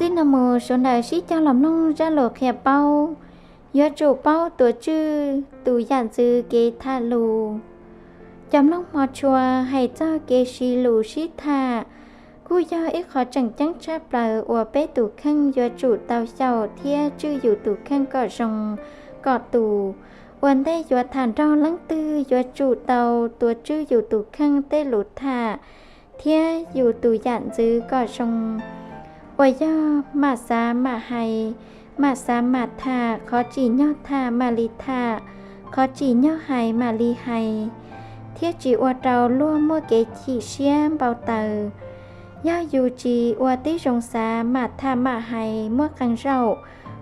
Txij no mus sawv daws sib cog los mloog zaj lus qhia paub, yuav tsum paub tuav tswj tus yam ntxwv kev tham lus. Cov mloog hmov tshua, hais txog kev siv lus sib tham kuj yog ib qho tseem ceeb tshaj plaws uas peb tus kheej yuav tsum tau xyaum thiab tswj yus tus kheej kom zoo, kom tus. Ua ntej yuav tham nrog leej twg yuav tsum tau tuav tswj yus tus kheej tej lus tham thiab yus tus yam ntxwv kom zoo, uas yog mam xav mam hais, mam xav mam tham, qhov tsim nyog tham mam li tham, qhov tsim nyog hais mam li hais, thiab tsis ua rau luag muaj kev chim siab npau taws. Yog yus tsis ua tib zoo xav, mam tham mam hais muaj qee zaum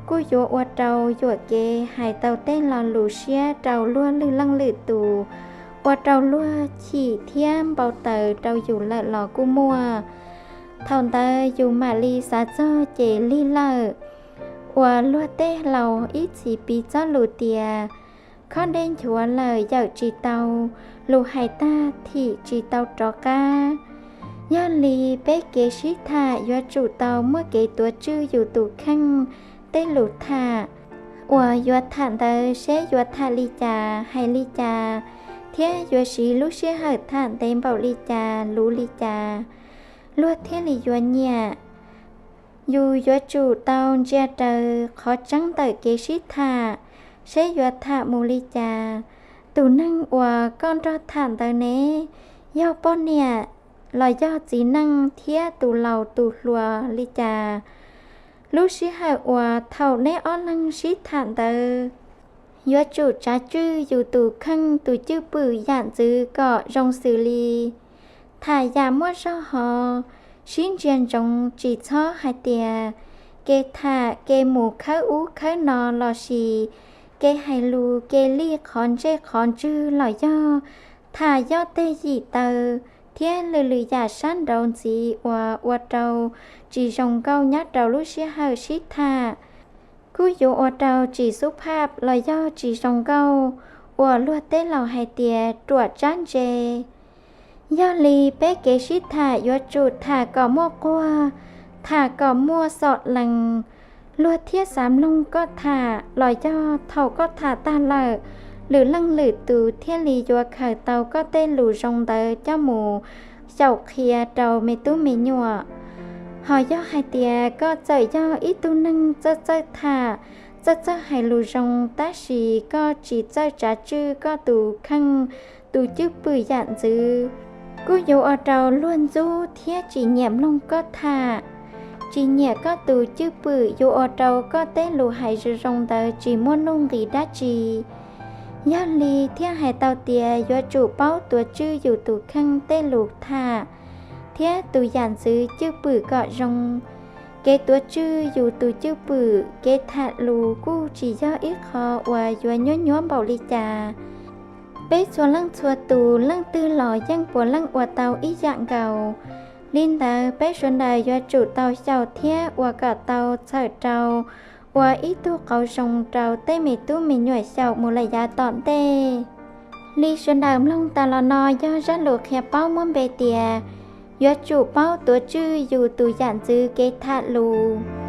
kuj yuav ua rau yuam kev hais tau tej lo lus siab rau luag lwm leej lwm tus, ua rau luag chim thiab npau taws rau yus lawm los kuj muaj. Thaum ntawd yus mam li xav txog ces lig lawm. Uas luag tej laus ib txhis piv txoj lus tias, khob dej nchuav lawm yawm tsis tau, lus hais tag thim tsis tau rov qab. Yog li peb kev sib tham yuav tsum tau muaj kev tuav tswj yus tus kheej tej lus tham uas yuav tham ntawd seb yuav tham li cas hais li cas, thiab yuav siv lub sij hawm tham ntev npaum li cas luv li cas, luag thiaj li yuav nyiam. Yus yuav tsum tau ntsia raws qhov tseeb ntawm kev sib tham, seb yuav tham mus li cas. Tus neeg uas koj nrog tham ntawd ne, yog poj niam los yog txiv neej thiab tus laus tus hluas li cas. Lub sij hawm uas thaum neb ob leeg sib tham ntawd, yuav tsum tsav tswj yus tus kheej tus cwj pwm yam ntxwv kom zoo xws li tham yam muaj zog hos, sib ntsia ntsoov tsis txhob hais tias kev tham kev mus khawb ub khawb no lossis kev hais lus kev lij qhov ntsej qhov ntswg los yog tham yoj teg yim taw thiab lwm lwm yam sab nraud ntxiv uas ua rau tsis zoo nkauj nyob rau lub sij hawm sib tham, kuj yuav ua rau tsis xub phaj los yog tsis zoo nkauj, uas luag tej laus hais tias ruam tsab ntse. Yog li peb kev sib tham yuav tsum tham kom muaj quag, tham kom muaj xom lees, luag thiaj xav mloog koj tham los yog thaum koj tham tag lawm, lwm leej lwm tus thiaj li yuav khaws tau koj tej lus zoo ntawd coj mus xyaum qhia rau me tub me nyuam. Hos yog hais tias koj txawm yog ib tug neeg txawj txawj tham, txawj txawj hais lus zoo tab sis koj tsis txawj tsav tswj koj tus kheej tus cwj pwm yam ntxwv, kuj yuav ua rau luag ntxub thiab tsis nyiam mloog koj tham, tsis nyiam koj tus cwj pwm, yuav ua rau koj tej lus hais zoo zoo ntawd tsis muaj nuj nqis dab tsi. Yog li thiaj hais tau tias yuav tsum paub tuav tswj yus tus kheej tej lus tham thiab tus yam ntxwv cwj pwm kom zoo. Kev tuav tswj yus tus cwj pwm kev tham lus kuj tsis yog ib qho uas yuav nyuab nyuab npaum li cas. Peb txhua leej txhua tus leej twg los yeej puav leej ua tau ib yam nkaus. Li ntawd peb sawv daws yuav tsum tau xyaum thiab ua kom tau txhawm rau, ua ib tug qauv zoo rau tej me tub me nyuam xyaum mus lawm yav tom ntej. Li sawv daws mloog tas los no yog zaj lus qhia paub muab npe tias yuav tsum paub tuav tswj yus tus yam ntxwv kev tham lus.